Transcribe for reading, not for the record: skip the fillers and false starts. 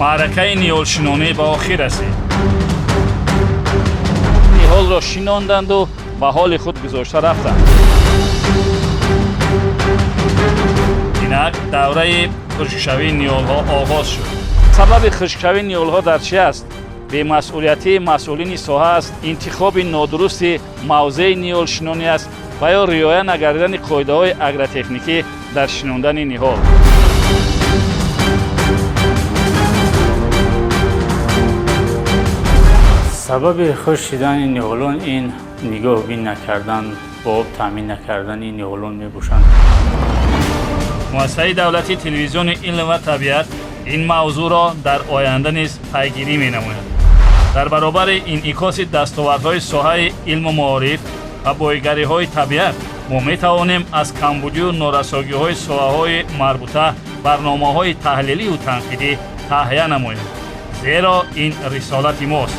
Маъракаи ниҳолшинонӣ ба охир расид. Ниҳолро шинонданду ба ҳоли худ гузошта рафтанд. Инак давраи хушкшавии ниҳолҳо оғоз шуд. Сабаби хушкшавии ниҳолҳо дар чи аст? Бемасъулиятии масъулини соҳа аст, интихоби нодурусти мавзеи ниҳолшинонӣ аст ва ё риоя нагардидани қоидаҳои агротехникӣ дар шинондани ниҳол. Сабаби хушк шидани ниҳолон ин нигоҳбин накардан, бо об таъмин накардани ниҳолон мебошанд. Муассисаи давлатии телевизиони илм ва табиат ин мавзӯъро дар оянда низ пайгирӣ менамояд. Дар баробари инъикоси дастовардҳои соҳаи илму маориф ва боигариҳои табиат, мо метавонем аз камбудию норасогиҳои соҳаҳои марбута барномаҳои таҳлилию танқидӣ таҳия намоем, зеро ин рисолати мост.